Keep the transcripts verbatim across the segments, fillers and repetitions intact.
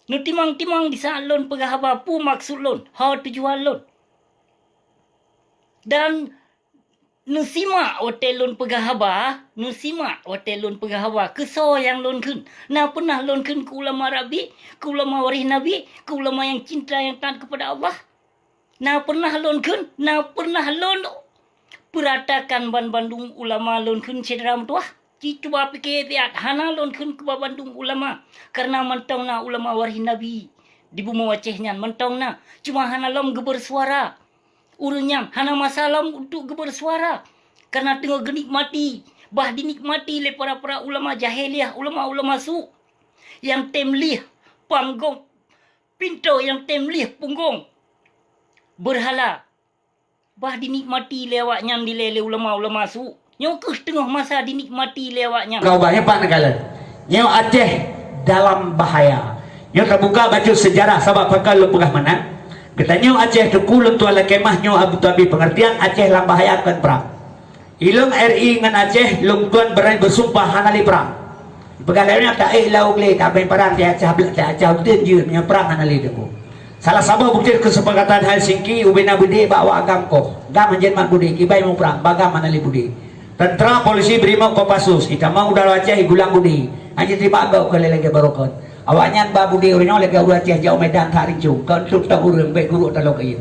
Neutimang-timang di saat lôn peugah haba peue maksud lôn, ho tujuan lôn. Dan neusimak watée lôn peugah haba, neusimak watée lôn peugah haba keusoe nyang lôn kheun. Na pernah lôn kheun keu ulama rabi, keu ulama waréh Nabi, keu ulama nyang cinta nyang taat kepada Allah? Na pernah lôn kheun, na pernah lôn peuratakan banbandum ulama lôn kheun syedara meutuwah? Ci cuba pike siat, hana lôn kheun keu banbandum ulama, kareuna mantong na ulama waréh Nabi di bumoe Aceh nyan, mantong na, cuma hana lom geubeursuara. Ureuëng nyan hana masa lom untuk geubeursuara, kareuna teungoh geunikmati, bah dinikmati lé para-para ulama jahiliah, ulama-ulama su, nyang tem lieh panggong pintoe, nyang tem lieh punggong beurhala. Bah dinikmati lé awaknyan dilée lé ulama-ulama su. Nyoe kheueh teungoh masa dinikmati lé awaknyan. Kau banyak pak negara. Nyoe Aceh dalam bahaya. Nyoe tabuka bacut sejarah sabab pakon lôn peugah meunan. Geutanyoe Aceh Teungku, lôn tuan lakée mah nyoe Abu Tabi pengertian Aceh lam bahaya kon prang. Ilong R I ngon Aceh, lôn tuan berani bersumpah hana lé prang. Peugah lagée nyan, taéh lam u glé, tabeng parang, tiacah blek, tiacah udeb jeuet, meunyoe prang hana lé Teungku. Salah saboh bukeuti keusepakatan Helsinki, ubena beudé bak awak GAM koh. GAM hanjeuet mat beudé, kiban muprang, bak GAM hana lé beudé. Teuntra, polisi, brimob, Kopassus, itamong u dalam Aceh, igulang beudé. Hanjeuet teurimong gob keu lagée barokon. Awaknyan ba beudé uroe nyoe lagée ureuëng Aceh jak u Medan that rincong, kon trok tôb ureuëng bék gurok taloe kayée.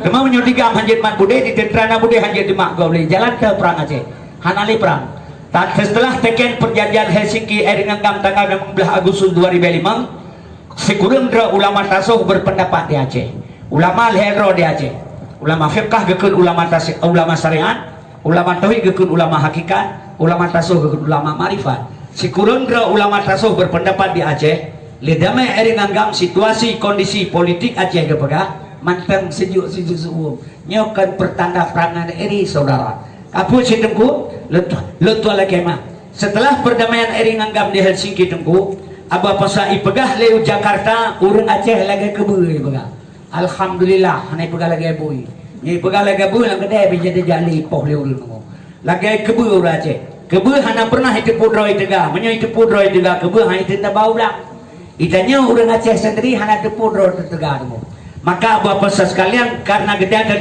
Teuma meunyoe di GAM hanjeuet mat beudé, di teuntra na beudé hanjeuet teumat gob lé jalan teuh prang Aceh. Hana lé prang. Tan seuteulah teuken Perjanjian Helsinki, eh, deungon GAM tanggal enam belas Agustus dua ribu lima, sikureueng droe ulama tasawuf berpendapat di Aceh. Ulama lhée droe di Aceh. Ulama fiqah geukheun ulama tas-, ulama syariat. Ulama tauhid geukheun ulama hakikat, ulama tasawuf geukheun ulama makrifat. Sikureueng droe ulama tasawuf berpendapat di Aceh, lé damé eri ngon GAM situasi kondisi politik Aceh geupeugah mantong sejuk-sejuk siuem. Nyoe kon pertanda perangai eri saudara. Ka peue cit Teungku? Lôn tuan lakée mah. Seuteulah perdamaian eri ngon GAM di Helsinki Teungku, Abu Pasha ipeugah lé u Jakarta, ureuëng Aceh lagée keubeue ipeugah. Alhamdulillah, hana ipeugah lagée bui. Nyang ipeugah lagée bui lam keudée pih jadi jali poh lé ureuëng nyoe. Lagée keubeue ureuëng Aceh. Keubeue hana pernah iteupeue droe iteuga. Meunyoe iteupeue droe iteuga keubeue hana iteupeue taba ulang. Itanyoe ureuëng Aceh sendiri hana teupeue droe teuga nyoe. Maka buah pesan sekalian, karena geutanyoe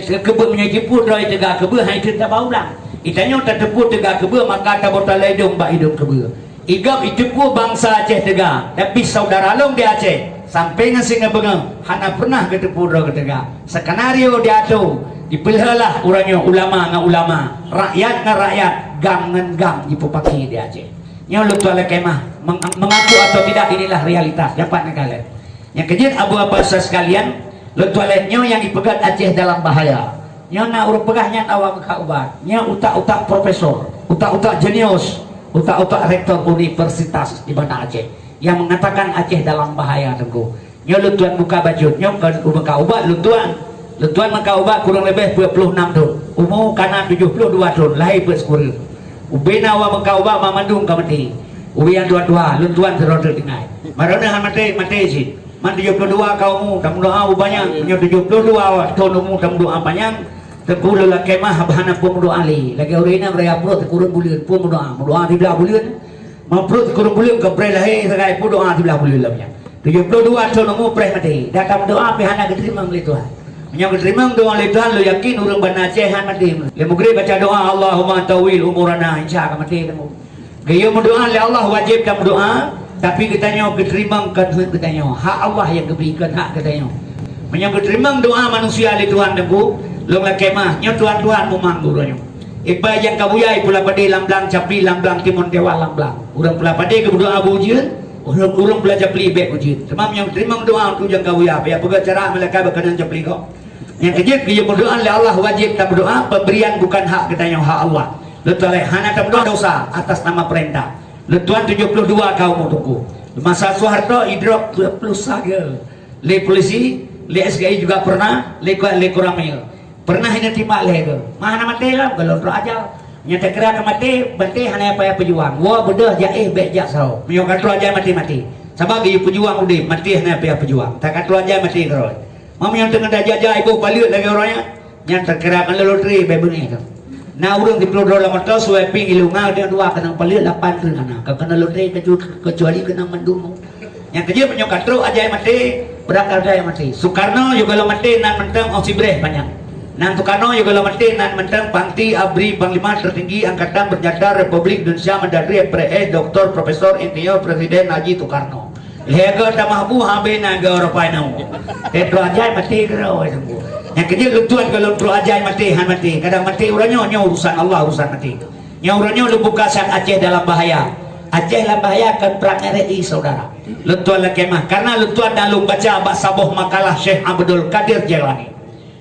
teupeue meunyoe iteupeue droe iteuga keubeue hana iteupeue taba ulang. Itanyoe tateupeue teuga keubeue maka tabota lé idong bak idong keubeue. Igob iteupeue bansa Aceh teuga, tapi saudara lôn di Aceh, sampai ngon singoh beungoh hana pernah geuteupeue droe geuteuga. Skenario diatur, dipeulheulah uroe nyoe ulama ngon ulama, rakyat ngon rakyat, GAM ngon GAM jipeupaki di Aceh. Nyoe lôn tuan lakée mah, meng-, mengaku atau tidak, inilah realitas, dapat neukalon. Nyang keujeuet Abu Abbas sekalian, lôn tuan lé nyoe nyang ipeugah Aceh dalam bahaya. Nyoe na ureuëng peugah nyan awak meukat ubat. Nyoe utak-utak profesor, utak-utak jenius, utak-utak rektor universitas di Banda Aceh yang mengatakan Aceh dalam bahaya Teungku. Nyoe lôn tuan buka bacut, nyoe kon meukat ubat lôn tuan. Lôn tuan meukat ubat kurang leubeh peuet ploh nam thon. Umu kana tujoh ploh dua thon, lahé peuet sikureueng. Ubena awak meukat ubat banmandum ka maté. Ubena dua-dua, lôn tuan sidroe teuk tinggai. Maroneuk han maté, maté cit. Man tujoh ploh dua ka umu, tameudoa beubanyak. Meunyoe tujoh ploh dua thon umu tameudoa panyang, Teungku lôn lakée mah hana peue meudoa lé. Lagée ureuëng inong raya pruet sikureueng buleuen, peue meudoa. Meudoa siblah buleuen. Meupruet sikureueng buleuen ka preh lahé sagai, peue doa siblah buleuen lom nyan. Tujoh ploh dua thon umu preh maté. Dak tameudoa pih hana geuteurimong lé Tuhan. Meunyoe geuteurimong doa lé Tuhan, lôn yakin ureuëng Banda Aceh han maté. Lé mugreb baca doa, Allahumma tawil umurana, insya ka maté Teungku. Geuyue meudoa lé Allah wajéb tameudoa, tapi geutanyoe geuteurimong kon hak geutanyoe, hak Allah nyang geubri kon hak geutanyoe. Meunyoe geuteurimong doa manusia lé Tuhan Teungku, lôn lakée mah, nyoe tuan-tuan mumang uroe nyoe. Iba nyang ka buya ipula padé lam blang, capli lam blang, timon dewa lam blang. Ureuëng pula padé geumeudoa beu ujeuen, ureuëng, ureuëng pula capli bék ujeuen. Teuma meunyoe geuteurimong doa untuk nyang ka buya, payah peugah cara malaikat bak keunan capli kok. Nyang keujeuet geuyue meudoa lé Allah wajéb tameudoa, pemberian bukan hak geutanyoe, hak Allah. Lôn tuan lé hana tameudoa dosa atas nama perintah. Lôn tuan tujoh ploh dua ka umu Teungku. Masa Soeharto idrop dua puluh saga lé polisi, lé S K I juga pernah, lé, lé Koramil. Pernah ineutimba lé ke? Mah hana maté lom, golom trok ajal. Nyang takira ka maté, maté hana payah peujuang. Woe beudôh jaéh bék jak saho. Meunyoe ka trok ajal maté-maté. Sabab geuyue peujuang udeb, maté hana payah peujuang. Tak ka trok ajal maté keudroe. Meunyoe teungoh tajak-jak iboh paleuet lagée uroe nyan, nyan takira keuneuk lotre bék beungéh tu. Na ureuëng siploh droe lam moto, suwai pieng ilunga, dua keunong paleuet, lapan treuk hana. Ka keuneuk lotre kecu-, kecuali keunong mandum. Nyang keujeuet meunyoe ka trok ajai maté, beurangkat ajai maté. Soekarno juga lom maté nan mantong óh sibreh panyang. Nan Soekarno juga lom maté nan mantong panti abri panglima tertinggi angkatan bersenjata Republik Indonesia Mandatory F R I S Doktor Profesor Insinyur Presiden Haji Soekarno. Lhèe go tamah bu habéh na go rapai nau. Trok ajai maté keudroe sungguh. Nyang keujeuet lôn tuan gohlom trok ajai maté han maté. Kadang maté uroe nyoe, nyoe urusan Allah, urusan maté. Nyoe uroe nyoe lôn buka siat Aceh dalam bahaya. Aceh dalam bahaya kon prang R I, saudara. Lôn tuan lakèe mah, karena lôn tuan dan lôn baca bak saboh makalah Syekh Abdul Qadir Jailani.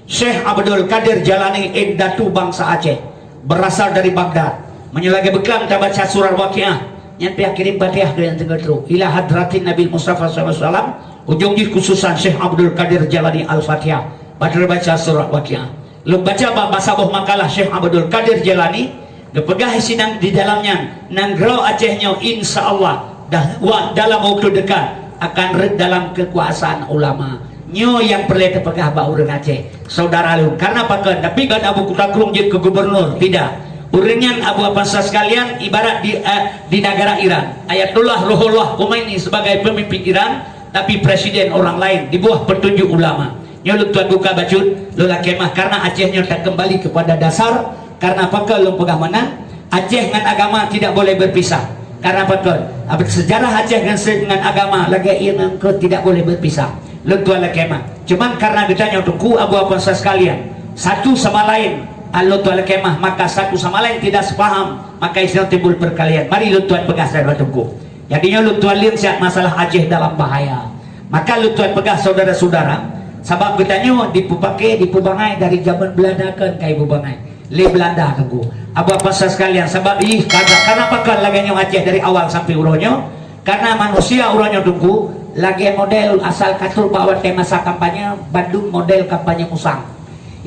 Syekh Abdul Qadir Jailani indatu bangsa Aceh, berasal dari Baghdad. Meunyoe lagèe beuklam tabaca surat Waqiah, nyan pih kirim Fatihah keu nyang teungoh trok. Ila hadratin Nabi Mustafa sallallahu alaihi wasallam, ujong jih khususan Syekh Abdul Qadir Jailani Al-Fatihah. Padahai baca surat Waqiah. Lôn baca bak saboh makalah Syekh Abdul Qadir Jailani, geupeugah sinan di dalam nyan, nanggroe Aceh nyoe insya Allah dah wa dalam waktu dekat akan rhët dalam kekuasaan ulama. Nyoe nyang peureulèe teupeugah bak ureueng Aceh, saudara lôn. Karena pakon, tapi kan Abu Kuta Krueng jeuet keu gubernur, tidak. Ureueng nyan Abu Avansa sekalian ibarat di, eh, di negara Iran. Ayatullah Ruhollah Khomeini sebagai pemimpin Iran, tapi presiden orang lain di bawah petunjuk ulama. Nyoe lôn tuan buka bacut, lôn lakèe mah karena Aceh nyoe takeumbali kepada dasar, karena pakon lôn peugah meunan, Aceh ngon agama tidak boleh berpisah. Karena pakon, sejarah Aceh ngon se-, ngon agama lagèe ié ngon keue tidak boleh berpisah. Lôn tuan lakèe mah. Cuman karena geutanyoe teungku Abu Avansa sekalian, satu sama lain, ah, lôn tuan lakèe mah, maka satu sama lain tidak sepaham, maka isinya timbul perkelahian. Mari lôn tuan peugah saja teungku. Jadi nyoe lôn tuan lin siat masalah Aceh dalam bahaya. Maka lôn tuan peugah saudara-saudara, sabab geutanyoe dipeupaké, dipeubangai dari zaman Belanda kon ka ipeubangai lé Belanda teungku. Abu Avansa sekalian, sabab ih, karena, karena pakon lagèe nyoe Aceh dari awal sampai uroe nyoe, karena manusia uroe nyoe teungku, lagèe model asal ka trok bak watèe masa kampanye, bandum model kampanye musang.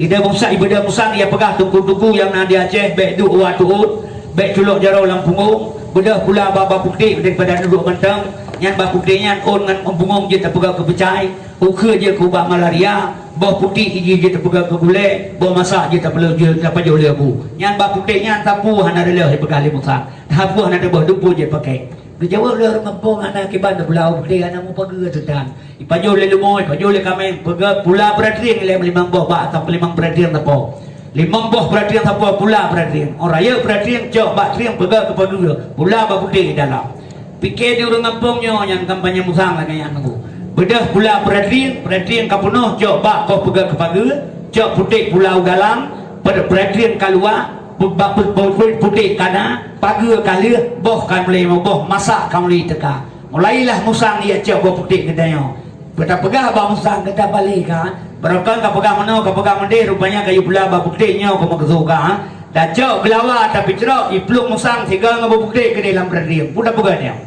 Ibeudôh musang, ibeudôh musang, ia peugah teungku-teungku nyang na di Aceh, bèk duek u tuôt, bèk culok jaroe lam pungong, beudôh pula ba, ba putéh daripada duek mantong, nyan ba putéh nyan ôn ngon bungong jeuet tapeugah keu peucai, ukeue jeuet keu ubat malaria, boh putéh jih jeuet tapeugah keu gulèe, boh masak jeuet tapeuleuh jeuet tapajoh lé abu. Nyan ba putéh nyan sapeue hana reuloh ipeugah lé musang, sapeue hana teuboh dupeue jeuet pakai. Geujaweueb lé ureueng gampông, hana kiban teupeugah putéh, hana mupageue teutan. Ipajoh lé leumo, ipajoh lé kaméng, peugah pula beuratieng lé limong boh bak atau limong beuratieng sapo. Limong boh beuratieng sapo pula beuratieng. Ôn rayeuk beuratieng cok bak trieng peugah keu pageue, pula bak putéh di dalam. Pike di ureueng gampông nyoe nyang kampanye musang lagèe nyan teungku. Beudôh pula beuratieng, beuratieng ka peunoh cok bak boh peugah keu pageue, cok putéh pula u dalam, beuratieng ka luwa, pu-, bak pu-, pu-, pu-, putéh ka na, pageue ka lheueh, boh ka mulai boh, masak ka mulai teuka. Mulailah musang ia cok boh putéh geutanyoe. Beutapeugah bak musang geuta balek ka, barokon ka peugah meunoe, ka peugah meudéh, rupanya kayu pula bak putéh nyoe ka meukeusut ka. Tacok geulawa, tapeucrok, iplueng musang sigoe ngon boh putéh keudéh lam beuratieng. Peue tapeugah nyoe?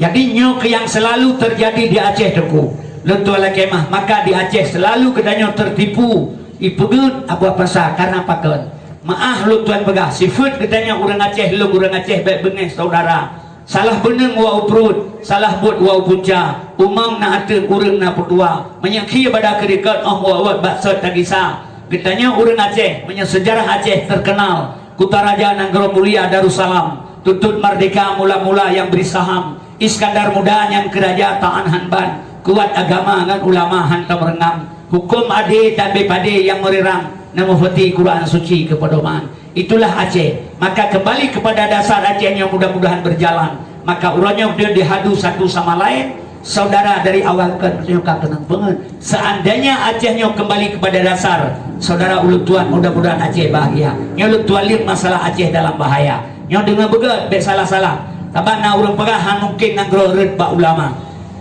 Jadi nyoe keuh nyang seulalu teujadi di Aceh teungku. Lôn tuan lakèe mah, maka di Aceh seulalu geutanyoe teutipu, ipeugeuet Abu Avansa karena pakon. Meu'ah lôn tuan peugah, sifeuet geutanyoe ureueng Aceh, lôn ureueng Aceh bèk beungèh saudara. Salah beuneung wau pruet, salah buet wau punca, umong na ateueng ureueng na peutua, meunyoe khie bada keurikot óh wot-wot bak sot tagisa. Geutanyoe ureueng Aceh, meunyoe seujarah Aceh teukeunal, Kutaraja Nanggroe Mulia Darussalam, tutut merdeka mula-mula nyang bri saham, Iskandar Muda nyang keu raja taát han ban, kuat agama ngon ulama hantom reungam, huköm adé dan B P D nyang meurirang, na mufti Quran Suci keu peudoman. Itulah Aceh. Maka kembali kepada dasar Aceh nyoe mudah-mudahan berjalan. Maka uroe nyoe deuh dihadu satu sama lain, saudara dari awal kon nyoe ka keunong peungeut. Seandainya Aceh nyoe kembali kepada dasar, saudara ulôn tuan, mudah-mudahan Aceh bahagia. Nyoe ulôn tuan lihat masalah Aceh dalam bahaya. Nyoe deungoe beugét, bèk salah-salah. Sabab na ureueng peugah han mungken nanggroe rhët bak ulama.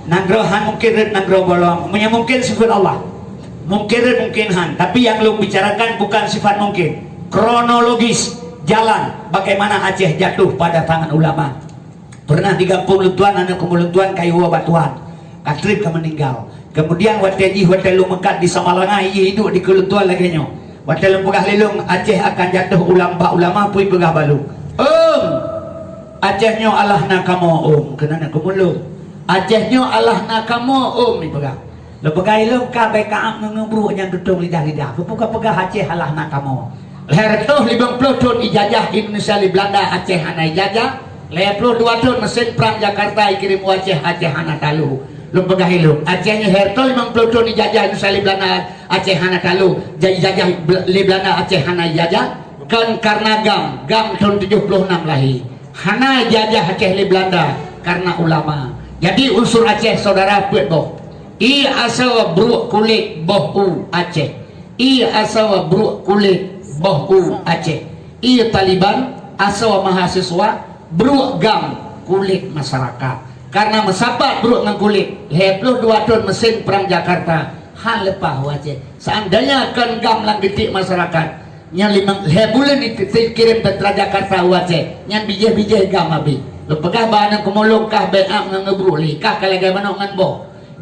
Nanggroe han mungken rhët nanggroe bak ulama. Meunyoe mungken sifeuet Allah. Mungken rhët mungken han. Tapi nyang lôn bicarakan bukan sifat mungken. Kronologis jalan bagaimana Aceh jatuh pada tangan ulama. Pernah di gampông lôn tuan, aneuk keumu lôn tuan ka iwoe bak Tuhan. Ka trép ka meuninggai. Kemudian watèe jih, watèe lôn meukat di Samalanga, jih iduek dikeue lôn tuan lagèe nyoe. Watèe lôn peugah lé lôn, Aceh akan jatuh ulam bak ulama, peue ipeugah bak lôn? Ôm! Aceh nyoe alah na kamoe, ôm, keunan aneuk keumu lôn. Aceh nyoe alah na kamoe, ôm, ipeugah. Lôn peugah lé lôn ka bèk ka am ngon ngeubruek nyang tutông lidah-lidah. Peue ka peugah Aceh alah na kamoe? Lhèe reutôh limong ploh thôn ijajah Indonesia lé Belanda, Aceh hana ijajah. Lhèe ploh dua thôn meusén prang Jakarta ikirém u Aceh, Aceh hana talu. Lôn peugah ilôn, Aceh nyoe hareuta limong ploh thon ijajah Indonesia lé Belanda, Aceh hana taklok. Jadi jajah Bel-, lé Belanda, Aceh hana ijajah. Kon karena GAM, GAM thon tujoh ploh nam lahé. Hana ijajah Aceh lé Belanda karena ulama. Jadi unsur Aceh saudara peuet boh. Ie asoe bruek kulét boh u Aceh. Ie asoe bruek kulét boh u Aceh. Ie Taliban asoe mahasiswa, bruek GAM kulét masyarakat. Karena meusapat bruek ngon kulét, lhèe ploh dua thon meusén prang Jakarta han leupah u Aceh. Seandainya kon GAM lam geutik masyarakat, nyan limong lhèe buleuen dikirém teuntara Jakarta u Aceh, nyan bijéh-bijéh GAM abéh. Lôn peugah bak aneuk keumulông kah bèk ap ngon ngeubruek lé, kah ka lagèe manok ngon boh.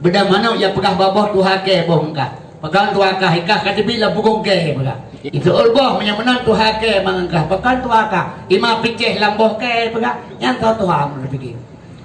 Beudôh manok nyang peugah bak boh tuha kèe boh meukah. Pakon tuha kah, ikah ka teubiet lam pugong kèe peugah. Itu boh meunyoe meunan tuha kèe mangat kah. Pakon tuha kah, ima picéh lam boh kèe peugah. Nyan soe tuha meunurot pike.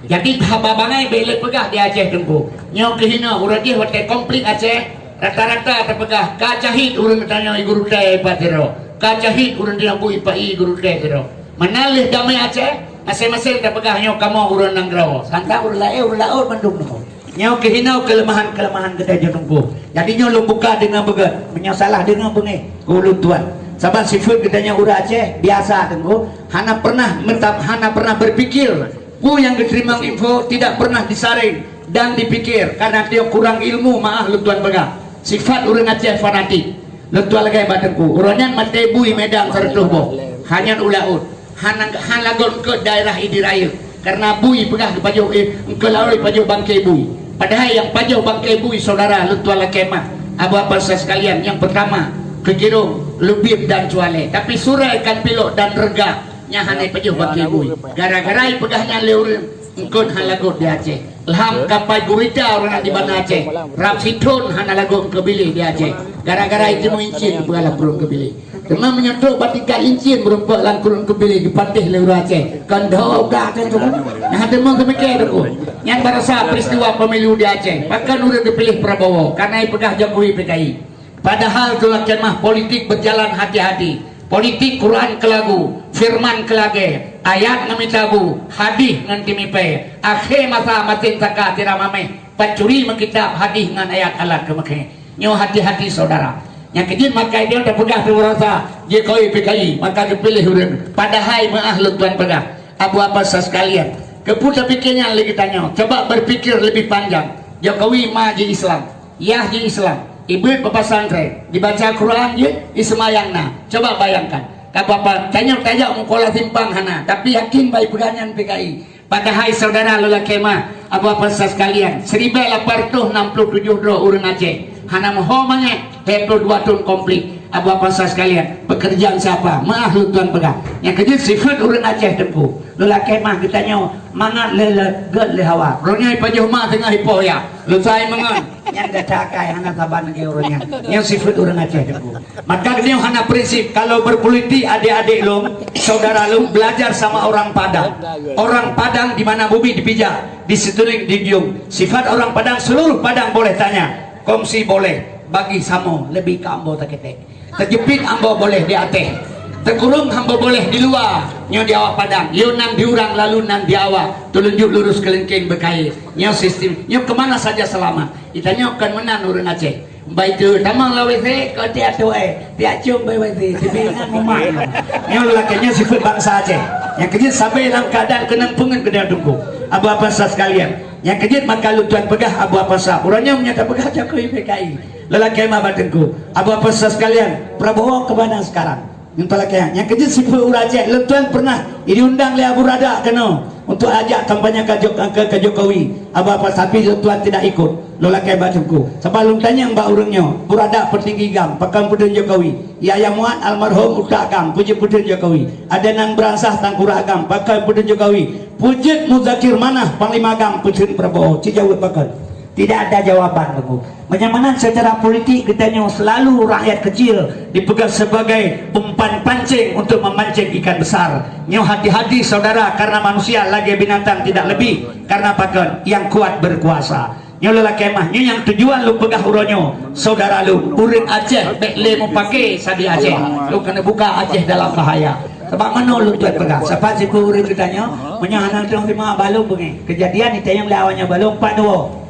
Jadi haba bangai bèk lé peugah di Aceh Teungku. Nyoe keuhina ureueng jih watèe konflik Aceh, rata-rata tapeugah ka cahit ureueng tanyoe i gurutèe pat sidroe. Ka cahit ureueng tanyoe bu i pat i gurutèe sidroe. Meunan lheueh damé Aceh, maséng-maséng tapeugah nyoe kamoe ureueng nanggroe. Santang ureueng laén, ureueng laôt mandum nanggroe. Nyoe keuhinoe keuleumahan-keuleumahan geutanyoe Teungku. Jadi nyoe lôn buka deungon beugèt, meunyoe salah deungon beungèh keu ulôn tuan. Sabab sifeuet geutanyoe ureueng Aceh biasa Teungku, hana pernah meutab-, hana pernah berpikir. Peue nyang geuteurimong info tidak pernah disaring dan dipikir, karena dia kurang ilmu, maah lôn tuan peugah. Sifat ureueng Aceh fanatik. Lôn tuan lagèe bak Teungku. Uroe nyan maté bui Medan seratus boh. Hana u laôt. Hana, hana lagot keu daerah Idi Raya. Karena bui peugah geupajoh, eh, engkeu laôt pajoh bangke bui. Padahai nyang pajoh bangke bui saudara lôn tuan lakèe mah. Abu-abu sekalian, nyang pertama, Keucirong, Lubieb dan Cualé. Tapi Surèe, Kanpilok dan Reugah, nyan hana pajoh bangke bui. Gara-gara ipeugah nyan lé ureueng, eungkôt han lagot di Aceh. Lham kapai gurita ureueng di Banda Aceh, rab sithon hana lagot keubiléh di Aceh. Gara-gara itu incien peugah lam krueng keubiléh. Teuma meunyoe trok bak tingkat incien meurumpok lam krueng keubiléh geupatéh lé ureueng Aceh. Kon dhoe ka tu kan. Nah, teuma keumiké tu. Nyan barasa peristiwa pemilu di Aceh. Pakon ureueng geupiléh Prabowo, karena ipeugah Jokowi P K I. Padahal tu lakèe mah politik berjalan hati-hati. Politik Quran keu lagu, firman keu lagèe, ayat ngon mita bu, hadih ngon timipée. Akhé masa masin saka sira maméh, pancuri meukitab hadih ngon ayat alat keu meukhé. Nyoe hati-hati saudara. Nyang keujeuet maka dia tapeugah tu rasa Jokowi P K I, maka geupiléh ureueng. Padahai meuah lôn tuan peugah, Abu-abu sekalian. Keupeue tapike nyan lé geutanyoe? Coba berpikir lebih panjang. Jokowi ma ji Islam. Yah ji Islam, ibeuet bak pesantren, dibaca Quran jeuet, iseumayang na. Coba bayangkan, ka Bapak tanyong tajak meukola simpang hana, tapi yakin bai peugah nyan P K I. Padahai saudara lelaki mah, Abu-abu sekalian, seribu lapan ratus enam puluh tujuh droe ureueng Aceh hana meuho mangat, dua puluh dua thon konflik. Abu-abu sekalian, pekerjaan siapa? Maah lôn tuan peugah. Nyang keujeuet sifeuet ureueng Aceh Teungku. Lelaki mah geutanyoe mangat lé, lé, gèt lé hawa. Roh nyoe ipajoh ma teungoh ipoh ya. Leutai meungon. Nyan gata akai hana saban lagèe ureueng nyan. Nyan sifeuet ureueng Aceh Teungku. Maka geutanyoe hana prinsip. Kalau berpolitik adik-adik lôn, saudara lôn, belajar sama orang Padang. Orang Padang di mana bumi dipijak, di situ dijunjung. Sifat orang Padang, seluruh Padang boleh tanya. Kongsi boleh, bagi samo, lebih ka ambo taketek. Teujeupit ambo boleh di ateh. Teukurong ambo boleh di luwa. Nyoe di awak Padang. Yo nan di urang lalu nan di awak. Teulunjuk lurus keulengkeng beukayée. Nyoe sistem. Nyoe keu mana saja selamat. Geutanyoe kon meunan ureueng Aceh. Baik tu tamong lam W C, keu tiap tuai, tiap cium bai W C, sibi ingat mumat. Nyoe lagèe nyoe sifeuet bansa Aceh. Nyang keujeuet sabe lam keuadaan keunong peungeut keu dia Teungku. Abu-abu sekalian. Nyang keujeuet maka lôn tuan peugah Abu-abu sa. Uroe nyoe meunyoe tapeugah Jokowi P K I. Lelaki mah bak Teungku. Abu-abu sekalian, Prabowo keu mana sekarang? Nyoe talakèe, nyang keujeuet sifeuet ureueng Aceh, lôn tuan pernah diundang lé Abu Rada keunoe untuk ajak kampanye ka Jok-, ke, ke Jokowi. Abu-abu, tapi lôn tuan tidak ikut. Lôn lakèe bak Teungku. Sabab lôn tanyong bak ureueng nyoe, Abu Rada peutinggi GAM, pakon peutheun Jokowi. Yahya Muat almarhum utak GAM, peue jeuet peutheun Jokowi. Adenan Bransah tangkurak GAM, pakon peutheun Jokowi. Peue jeuet Muzakir Manaf panglima GAM peutheun Prabowo. Ci jaweueb pakon. Tidak ada jawaban, Teungku. Meunyoe meunan secara politik geutanyoe selalu rakyat kecil dipeugah sebagai umpan pancing untuk memancing ikan besar. Nyoe hati-hati saudara, karena manusia lagèe binatang tidak lebih, karena pakon yang kuat berkuasa. Nyoe lelaki mah, nyoe nyang tujuan lôn peugah uroe nyoe, saudara lôn, ureueng Aceh bèk lé mupake sabe Aceh. Lôn keuneuk buka Aceh dalam bahaya. Sabab meunoe lôn tuan peugah, sapa sifeuet ureueng geutanyoe, meunyoe hana teurimong balom beungèh. Keujadian itanyong lé awaknyan balom pat dua.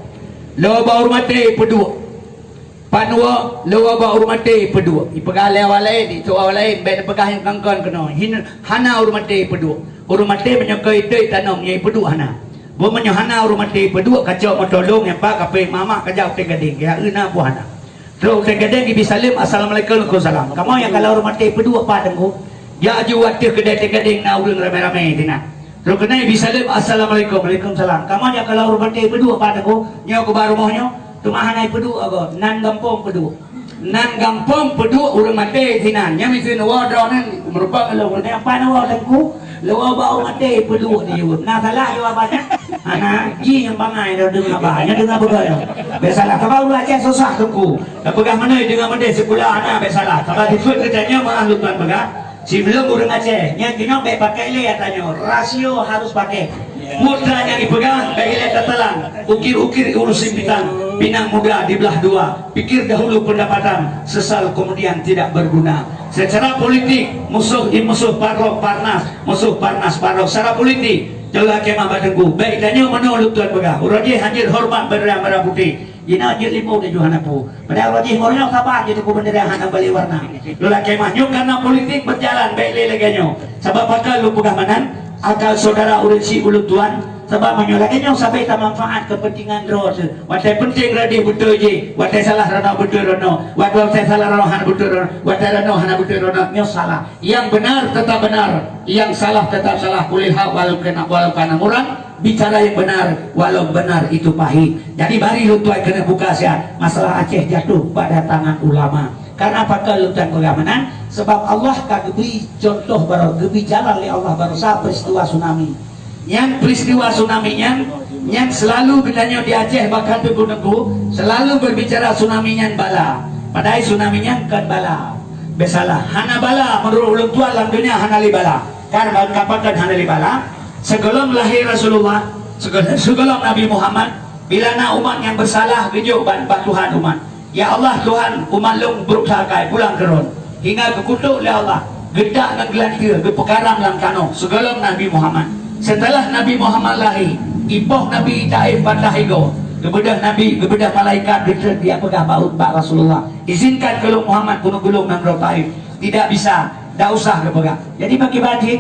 Lôn ba ureuëng maté peuduek. Panuwoe lôn ba ureuëng maté peuduek. Ipeugah lé awak laén, itu awak laén, bék neupeugah nyang kon-kon keunoe. Hin-, hana ureuëng maté peuduek. Ureuëng maté meunyoe keu ideh tanom nyang peuduek hana. Buet meunyoe hana ureuëng maté peuduek, kacok moto lôn nyang ba kape mamak kajak u Teng Gadeng, ya euna pun hana. Trok u Teng Gadeng ibi saleuem, "Assalamualaikum." "Waalaikumsalam." Kamoe nyang kalau ureuëng maté peuduek pat Teungku? Jak aju ateueh keudè Teng Gadeng na ureuëng ramé-ramé sinan. Trok keunan ibi saleuem, "Assalamualaikum." "Waalaikumsalam." Kamoe nyang kalau ureuëng maté peuduek pat Teungku? Nyoe keuba rumoh nyoe, teuma hana peuduek agoe, nan gampông peuduek. Nan gampông peuduek ureuëng maté sinan. Nyan miseue neuwoe droeneuh, meurumpok lôn ureuëng nyan, "Pat neuwoe Teungku?" "Lôn woe ba ureuëng maté peuduek," jaweueb. Na salah jaweueb nyan? Hana, jih nyang bangai dah deungoe ba. Nyan deungoe peugah nyoe. Bék salah. Kaba ureuëng Aceh susah Teungku. Tapeugah meunoe deungoe meudeh sikula hana bék salah. Kaba sifeuet geutanyoe meuah lôn tuan peugah. Siblom ureuëng Aceh, nyan keunoe bék pakai lé ata nyoe. Rasio harus pakai. Mutra nyang ipeugah bék ilée tatalan. Ukir-ukir urus simpitan. Pinang muda diblah dua. Pikir dahulu pendapatan, sesal kemudian tidak berguna. Secara politik, musuh i musuh parok parnas, musuh parnas parok. Secara politik, jauh lakée mah ba Teungku. Bék tanyoe meunoe lôn tuan peugah. Uroe jih hanjeuet horeumat bendera merah putih. Jinoe jeuet limong tujoh hana peue. Padahai uroe jih ngon nyoe saban jeuet Teungku bendera hana balek warna. Lôn lakée mah nyoe karena politik berjalan bék lé lagée nyoe. Sabab pakon lôn peugah meunan, akal syedara ureuëng syiek ulôn tuan, sabab meunyoe lagée nyoe sabe tamanfaat keupeuntengan droe teuh. Watée peunteng radeh beutôi jih, watée salah ranoe beutôi ranoe, watée salah ranoe hana beutôi ranoe, watée ranoe hana beutôi ranoe, nyoe salah. Nyang beunar teutap beunar, nyang salah teutap salah, kulil haq walau kana, walau kana muran, bicara yang benar walau benar itu pahit. Jadi bari lôn tuan keuneuk buka siat, masalah Aceh jatuh pada tangan ulama. Karena pakon lôn tuan peugah meunan, sebab Allah ka geubri contoh baroe, geubri jalan lé Allah baroesa peristiwa tsunami. Nyan peristiwa tsunami nyan, nyan selalu geutanyoe di Aceh bahkan Teungku-teungku selalu berbicara tsunami nyan bala. Padahai tsunami nyan kon bala. Bék salah, hana bala, menurut ulôn tuan lam donya hana lé bala. Kan, ka pakon hana lé bala? Sigohlom lahé Rasulullah, sigohlom, sigohlom Nabi Muhammad, bila na umat nyang beusalah, geujok bak, bak Tuhan umat. "Ya Allah, Tuhan, umat lôn brok that akai, pulang keu droen." Hingga geukutok lé Allah, geutak ngon geulanteue, geupeukaram lam tanoh sigohlom Nabi Muhammad. Setelah Nabi Muhammad lahé, ipoh Nabi Taif patah igoe, geubeudôh Nabi, geubeudôh malaikat, geutreun, geupeugah bak, bak Rasulullah, "Izinkan keu lôn Muhammad keuneuk gulong nanggroe Taif." "Tidak bisa, dak usah," geupeugah. Jadi bagi bajih,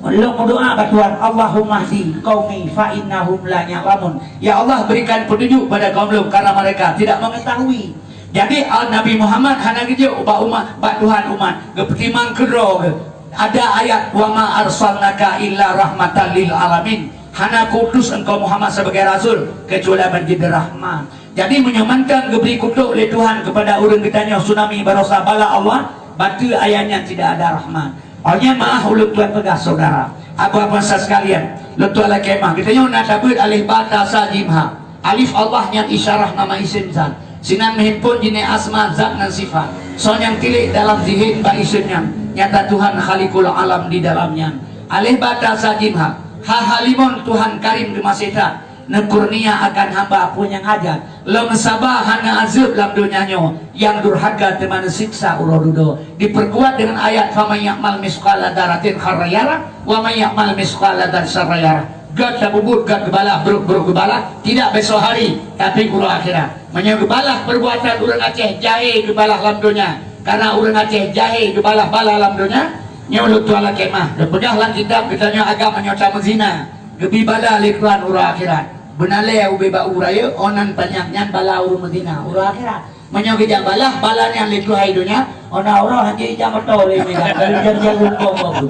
lôn meudoá bak Tuhan, "Allahumma hdi qaumi fa innahum la ya'lamun." Ya Allah, berikan petunjuk pada kaum lôn karena mereka tidak mengetahui. Jadi, ah, Nabi Muhammad hana geujok bak umat, bak Tuhan umat, geupeutimang keudroe geuh. Ada ayat, "Wa ma arsalnaka illa rahmatan lil alamin." Hana kuutus engkau Muhammad sebagai rasul kecuali menjadi rahmat. Jadi, meunyoe mantong geubri kutok lé Tuhan kepada ureuëng geutanyoe tsunami baroesa bala Allah, bateue ayat nyan tidak ada rahmat. Awak nyan meuah ulôn tuan peugah saudara. Apa-apa sa sekalian, lôn tuan lakée mah. Geutanyoe na tabeuet alif ba ta sa jim ha. Alif Allah nyan isyarah nama isim zat. Sinan meuhimpon jiné asma zat ngon sifat. Soe nyang tilék dalam zihin bak isim nyan, nyata Tuhan Khaliqul Alam di dalam nyan. Alif ba ta sa jim ha. Ha ha limong Tuhan Karim geumaséh that. Neukurnia akan hamba peue nyang hajat. Lom saba hana azeub lam donya nyoe, nyang durhaka teuma neusiksa uroe dudoe. Diperkuat dengan ayat, "Faman ya'mal misqala dzarratin khairan yarah, wa man ya'mal misqala dzarratin syarran yarah." Gét tapubuet, gét geubalah, brok-brok geubalah, tidak besok hari, tapi uroe akhirat. Meunyoe geubalah perbuatan ureuëng Aceh jahé geubalah lam donya, karena ureuëng Aceh jahé geubalah bala lam donya, nyoe lôn tuan lakée mah. Geupeugah lam kitab geutanyoe agam meunyoe tameuzina. Geubri bala lé Tuhan uroe akhirat. Beunalée ubé bak uroe rayeuk, oh nan panyang nyan bala ureuëng meuzina uroe akhirat. Meunyoe geujak balah bala nyan lé Tuhan donya, oh na uroe hana ijak moto lé Medan, lalu jan-jan huköm babu.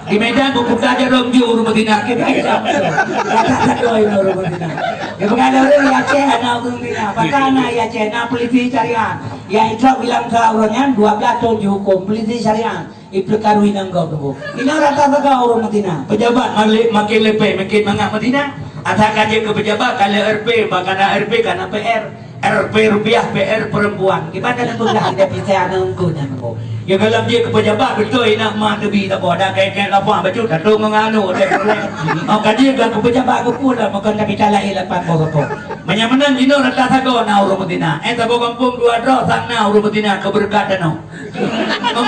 Di Medan beuputa jaroe jeuet ureuëng meuzina, keu ijak moto. Kata satu ureuëng meuzina. Geupeugah lé ureuëng Aceh hana ureuëng meuzina. Pakon hana Aceh, na polisi syariat. Nyang itrok bilang sa ureuëng nyan dua belas thon jihuköm polisi syariat. Ipeukarui nanggroe teungku. Inoe rata sagoe ureuëng meuzina. Pejabat malik makin leupie, makin mangat meuzina. Asai ka jeuet keu pejabat, ka lheueh R P, bah ka na R P, ka na P R. R P rupiah, P R perempuan. Kiban ka na peugah ida pisai aneuk teungku nyan teungku. Ya, kalau jeuet keu pejabat, beutôi ina ma teubi saboh. Dak kèe-kèe lapah baju, tato ngon anu, dak Rolex. Oh, ka jeuet keu pejabat, keu peue lah, makon ka mita lahé lapan boh sapo. Meunyoe meunan jinoe rata sagoe na ureuëng meuzina. Eh, saboh gampông dua droe, sang na ureuëng meuzina, keu beureukat tanoh.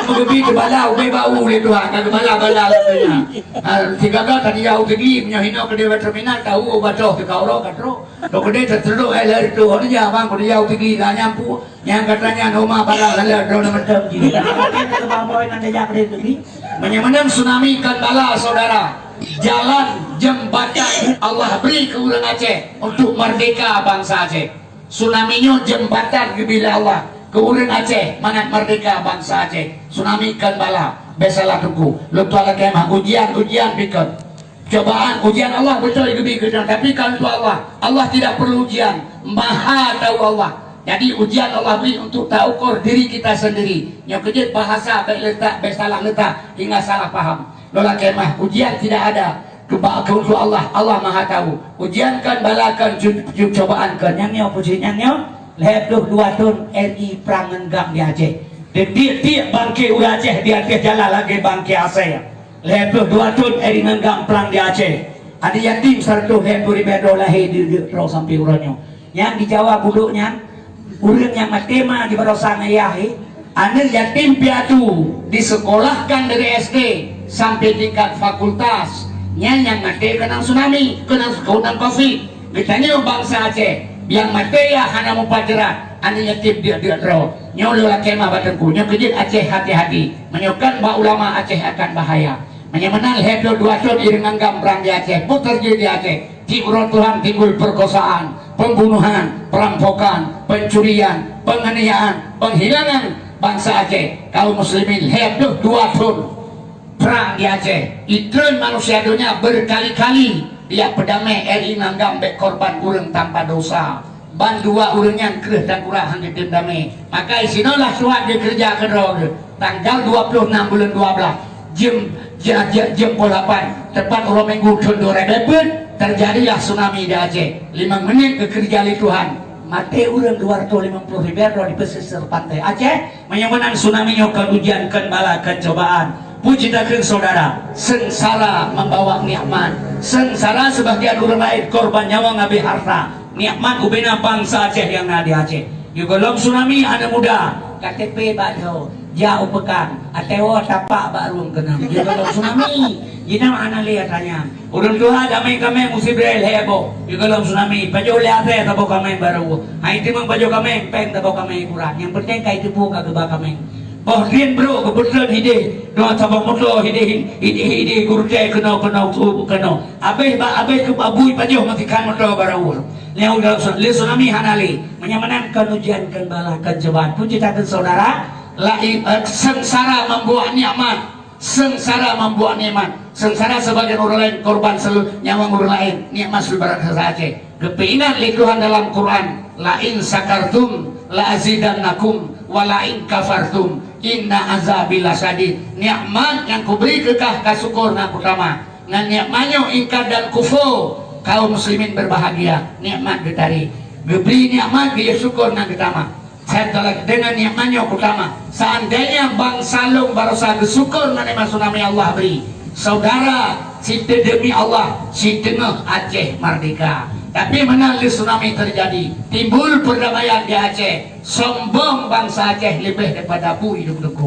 Meugeubi teubala ubé bau lé Tuhan, ka geubala-bala lé Tuhan. Ha, sigaga tadi ya ubé geli, meunyoe hinoe keudéh bak terminal, tahu ubat roh teuka uroe ka trok. Kok keudeh teuteudok ai lheueh reutôh, oh, nija bang, kok nija u Pidie ka nyan pu, nyang katanya noma barang lheueh droeneuh mantong jih. Meunyoe meunan tsunami kon bala, saudara, jalan jembatan Allah beri keu ureuëng Aceh untuk merdeka bansa Aceh. Tsunami nyoe jembatan geubri lé Allah keu ureuëng Aceh mangat merdeka bansa Aceh. Tsunami kon bala, bék salah teungku. Lôn tuan lakée meuh, ujian-ujian pih kon. Cobaan, ujian Allah beutôi geubri keu droe, tapi ka lôn tuan Allah. Allah tidak perlu ujian, Maha Tahu Allah. Jadi ujian Allah beri untuk taukur diri kita sendiri. Nyoe keujeuet bahasa bék leutak, bék salah leutak, hingga salah paham. Lôn lakée meuh, ujian tidak ada. Keu bak keu Allah, Allah Maha Tahu. Ujian kon, bala kon, cu-, cu-, cobaan kon. Nyang nyoe, puji nyang nyoe, lhée ploh dua thon R I prang ngon GAM di Aceh. Tiek-tiek bangke ureuëng Aceh di ateueh jalan lagée bangke asée. Lhée ploh dua thon R I ngon GAM prang di Aceh. Aneuk yatim siratoh lhée ploh ribée droe lahé di, di droe sampoe uroe nyoe. Nyang di Jawa Budok nyan, ureuëng nyang maté ma di barosa ayah, eh, aneuk yatim piatu disekolahkan dari S D sampai tingkat fakultas. Nyan nyang maté keunong tsunami, keunong, keunong covid. Geutanyoe bansa Aceh, nyang maté yah hana meupajaran, aneuk yatim diek-diek droe. Nyoe lôn lakée meuh bak teungku, nyoe keujeuet Aceh hati-hati. Meunyoe kon bak ulama, Aceh akan bahaya. Meunyoe meunan lhée ploh dua thon R I ngon GAM prang di Aceh, peue teujadi di Aceh? Tiep uroe Tuhan timbul perkosaan, pembunuhan, perampokan, pencurian, penganiayaan, penghilangan bansa Aceh. Kaum muslimin, lhée ploh dua thon prang di Aceh. Itreun manusia donya berkali-kali jak peudamé, R I ngon GAM bék korban ureuëng tanpa dosa. Bandua ureuëng nyan kreueh dan urat han geutem damé. Maka sinoe lah suat geukeureuja keudroe geuh. Tanggal dua puluh enam buleuen dua belas, jeuem, ja-, ja-, jeuem pukul lapan, teupat uroe Minggu thon dua ribée peuet, teujadilah tsunami di Aceh. Limong menit geukeureuja lé Tuhan, maté ureuëng dua ratus lima puluh ribée droe di pesisir pantai Aceh. Meunyoe meunan tsunami nyoe kon ujian, kon bala, kon cobaan. Puji takheun saudara, seungsara membawa nikmat. Seungsara sebagian ureuëng laén korban nyawöng habéh harta. Nikmat ubena bansa Aceh nyang na di Aceh. Di gohlom tsunami aneuk muda, K T P bak dhoe, jak u peukan, até woe tapak bak rueng keunong. Di gohlom tsunami, jihnyan hana lé atra nyan. Ureuëng tuha damé kaméng musi brée lhée boh. Di gohlom tsunami, pajoh lé até saboh kaméng barô. Hai timang pajoh kaméng, péng saboh kaméng kurang. Nyang penting ka jiteupeue ka geuba kaméng. Boh drien brôk geupeutreun hideh, dua saboh moto hideh, hideh, hideh gurutée keunoe, keunoe, keunoe. Abéh ba, abéh keu abui pajoh meusikan moto barô. Lé tsunami hana lé. Meunyoe meunan kon ujian, kon bala, kon cobaan. Puji takheun saudara, laén, eh, seungsara membawa nikmat. Seungsara membawa nikmat. Seungsara sebagian ureuëng laén korban selu-, nyawöng ureuëng laén, nikmat seluruh bansa Aceh. Geupeuingat lé Tuhan dalam Quran, "La in syakartum la azidannakum, wa la in kafartum inna azabi lasyadid." Nikmat nyang kubri keu kah, ka syukur na kutamah. Ngon nikmat nyoe ingkar dan kufur, kaum muslimin berbahagia. Nikmat geutari. Geubri nikmat, geuyue syukur na geutamah. Setelah dengan nikmat nyoe kutamah, seandainya bansa lôn barosa geusyukur ngon nikmat tsunami Allah bri, saudara, siteungoh demi Allah, siteungoh Aceh merdeka. Tapi meunan lé tsunami terjadi, timbul perdamaian di Aceh, sombong bansa Aceh leubeh daripada bui dum-dum.